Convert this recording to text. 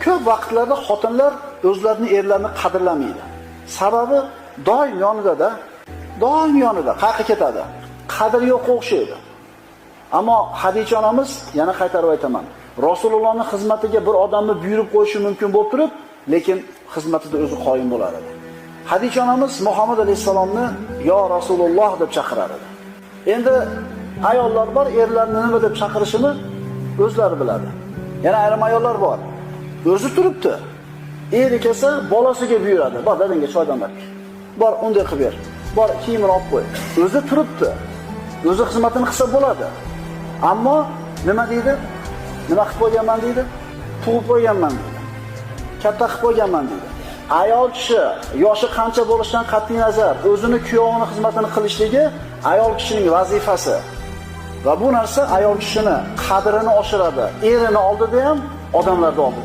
Ko'p vaqtlarda xotinlar o'zlarini erlarini qadrlamaydi. Sababi doim yonida-da, doim yonida, qayerga ketadi? Qadri yo'q o'xshaydi. Ammo Xadicha onamiz, yana qaytarib aytaman, Rasulullohning xizmatiga bir odamni buyurib qo'yishi mumkin bo'lib turib, lekin xizmatida o'zi qoyim bo'lar edi. Xadicha onamiz Muhammad alayhisalomni "Yo Rasululloh" deb chaqirar edi. Endi ayollar bor, erlarni nima deb chaqirishini o'zlari biladi. Yana ayrim ayollar bor. O'zi turibdi. Eri kelsa bolasiga buyuradi. "Bor, dadangga choy damlab kel. Bor, unday qilib ber. Bor, kiyimini olib qo'y." O'zi turibdi. O'zi xizmatini qilsa bo'ladi. Ammo nima deydi? Nima qilib qo'yganman deydi? Tug'ib qo'yganman deydi. Katta qilib qo'yganman deydi. Ayol kishi yoshi qancha bo'lishidan qat'iy nazar o'zini kuyovini xizmatini qilishligi ayol kishining vazifasi. Va bu narsa ayol kishini qadrini oshiradi. Erini oldida ham, odamlarning oldida.